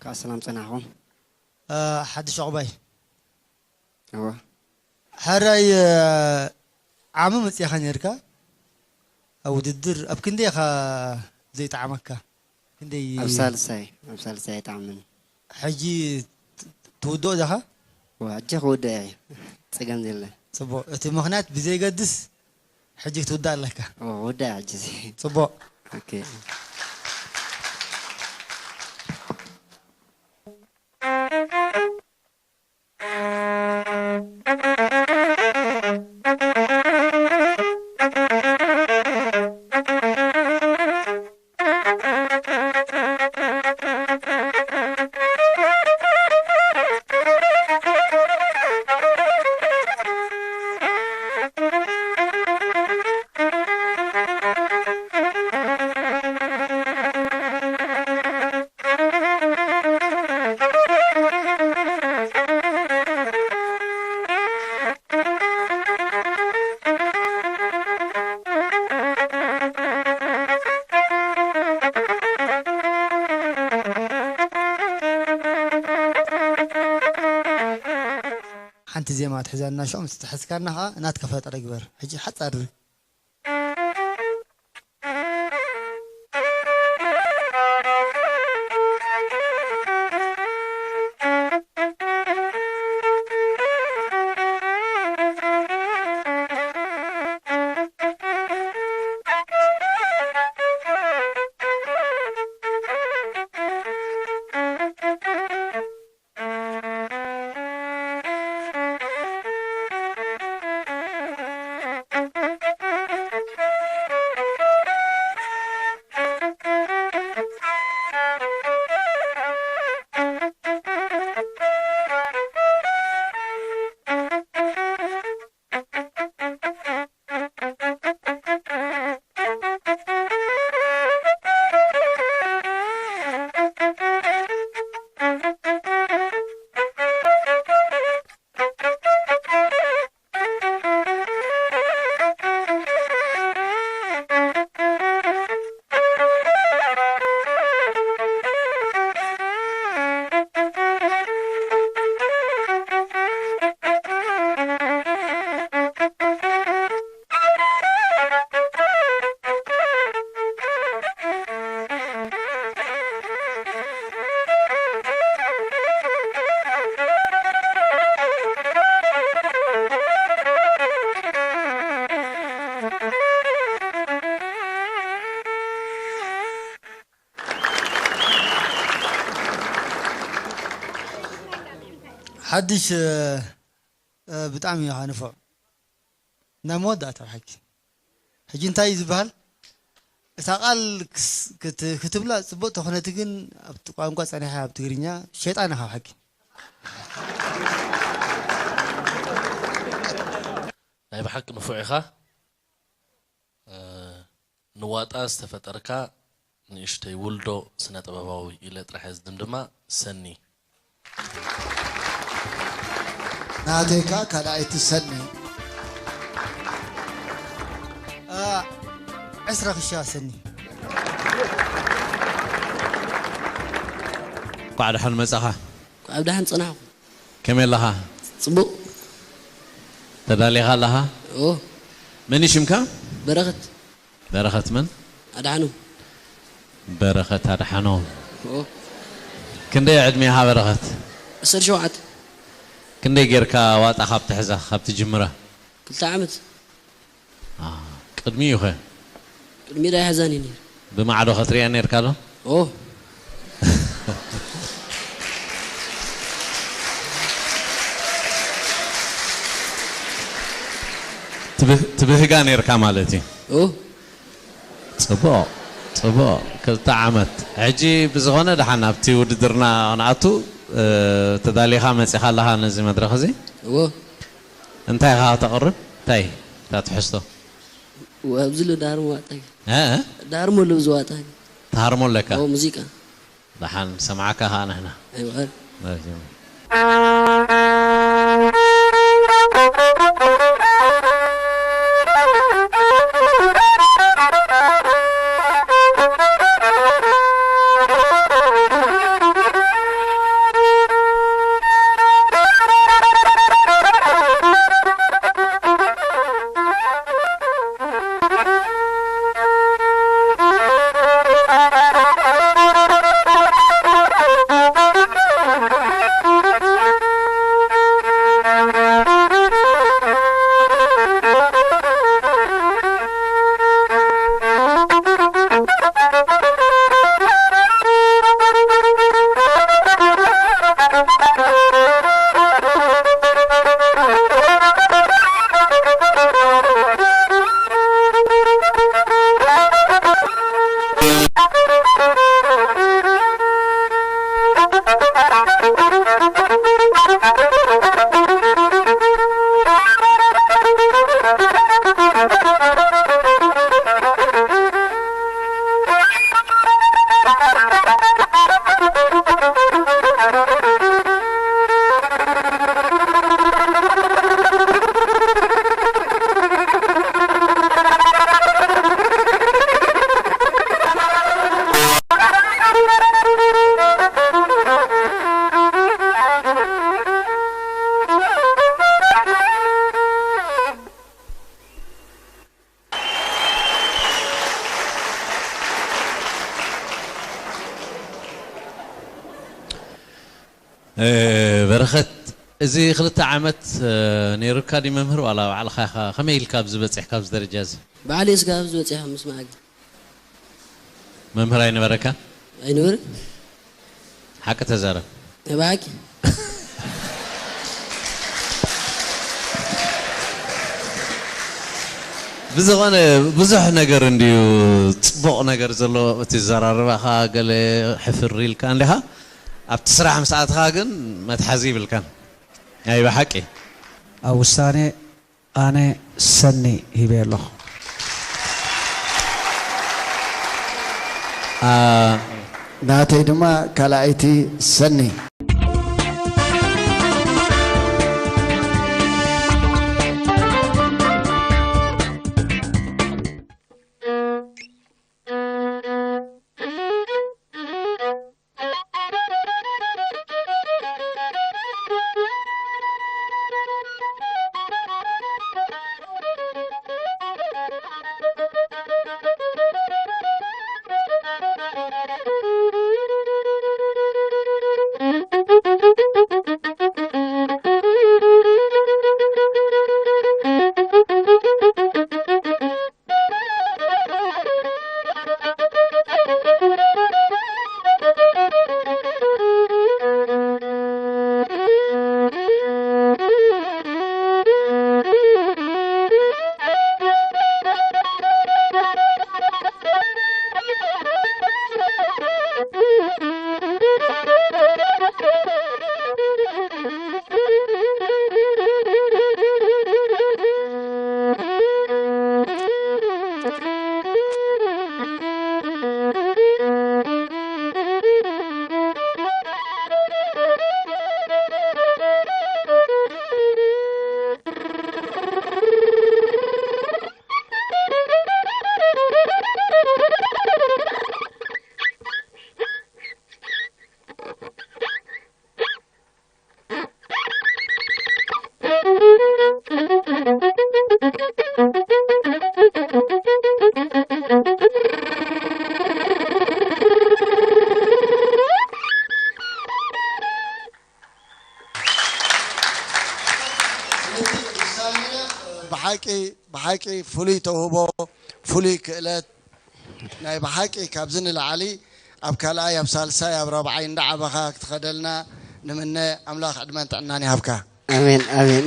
ካብ ሰላም ጸናሕኩም። እ፣ ሓድሽ ዕቑባይ። እወ። ሕራይ፣ እ፣ ዓሚ መጺእኻ ነይርካ። ኣብ ውድድር ኣብ ክንደይ ኢኻ ዘይጠዓመካ? ክንደይ? ኣብ ሳልሳይ፣ ኣብ ሳልሳይ ኣይጠዓመኒ። ሕጂ ት-፣ ትውድኦ ዲኻ? እወ፣ ሕጂ ክውድኦ እየ። ጸገም የለን። ጽቡቕ። እቲ ምኽንያት ብዘይገድስ ሕጂ ክትውዳእ ኣለካ። እወ፣ ክውዳእ እየ ሕጂ እዚ። ጽቡቕ። ኦኬ። ሓንቲ ዜማ ትሕዘና፣ ሽዑ ምስ ተሐዝካና ኸዓ ናትካ ፈጠረ ግበር። ሕጂ ሓጻር ሓድሽ፣ እ፣ እ፣ ብጣዕሚ ኢኻ ንፉዕ። ናይ መወዳእታ ብሓቂ። ሕጂ እንታይ እዩ ዝበሃል? እታ ቃል ክስ-፣ ክት-፣ ክትብላ ጽቡቕ ተኾነት ግን ኣብቲ ቋንቋ ጸኒሓ ኣብ ትግርኛ ሸይጣን ኢኻ ብሓቂ። ናይ ብሓቂ ንፉዕ ኢኻ። እ፣ ንዋጣ ዝተፈጠርካ ንእሽተይ ውልዶ ስነ ጥበባዊ ኢለ ጥራሕ እየ ዝድምድማ። ሰኒ። ናተይካ ካልኣይቲ ሰኒ። እ፣ ዕስራ ክሻ ሰኒ። እንኳዕ ደሓን መጻኻ። እንኳዕ ደሓን ጸናሕኩ። ከመይ ኣለኻ? ጽቡቕ። ተዳሊኻ ኣለኻ? ኦ። መን እዩ ሽምካ? በረኸት። በረኸት መን? ኣድሓኖም። በረኸት ኣድሓኖም። ኦ። ክንደይ ዕድሜኻ በረኸት? ዓሰርተ ሸውዓተ። ክንደይ ጌርካ ዋጣ ካብ ትሕዛ፣ ካብ ትጅምራ? ክልተ ዓመት። አ፣ ቅድሚኡ ኸ? ቅድሚኡ ዳይሓዛኒ ነይሩ። ብማዕዶ ኸትሪኣ ነይርካ ዶ? ኦ። ትብህ-፣ ትብህጋ ነይርካ ማለት እዩ። ኦ። ጽቡቕ፣ ጽቡቕ። ክልተ ዓመት። ሕጂ ብዝኾነ ደሓን ኣብቲ ውድድርና ንኣቱ፣ እ፣ ተዳሊኻ መጺኻ ኣለኻ ነዚ መድረኽ እዚ? እዎ። እንታይ ኢኻ ከተቕርብ? እንታይ እታ ትሕዝቶ? ወ-፣ ኣብዚ ኣሎ ዳርሞ ዋጣ። እ? ዳርሞ ኣሎ ኣብዚ ዋጣ። ትሃርሞ ኣለካ? ኦ፣ ሙዚቃ። ደሓን ሰምዓካ ኸኣ ንሕና። ኣይወዓል። ረዚሙ። እ፣ በረኸት፣ እዚ ክልተ ዓመት፣ እ፣ ነይሩካ ድዩ መምህር፣ ዋላ ባዕልኻ ኢኻ? ከመይ ኢልካ ኣብዚ በጺሕካ ኣብዚ ደረጃ እዚ? ባዕለይ እስካ ኣብዚ በጺሐ ምስማዕ ግን። መምህር ኣይነበረካ? ኣይነበረ። ሓቂ ተዛረብ። ናይ ብሓቂ። ብዝኾነ፣ ብዙሕ ነገር እንድዩ ጽቡቕ ነገር ዘሎ፣ እቲ ዘራርባኻ ገለ ሕፍር ኢልካ እንዲኻ፣ ኣብቲ ስራሕ ምስ ኣትኻ ግን መትሓዚ ይብልካን። ናይ ብሓቂ። ኣብ ውሳኔ ኣነ ሰኒ ሂበ ኣለኹ። ኣ፣ ናተይ ድማ ካልኣይቲ ሰኒ። ብሓቂ፣ ብሓቂ ፍሉይ ተውህቦ፣ ፍሉይ ክእለት፣ ናይ ብሓቂ ካብዚ ንላዕሊ ኣብ ካልኣይ፣ ኣብ ሳልሳይ፣ ኣብ ራብዓይ እንዳዓበኻ ክትኸደልና ንምነ። ኣምላኽ ዕድመን ጥዕናን ይሃብካ። ኣሜን፣ ኣሜን።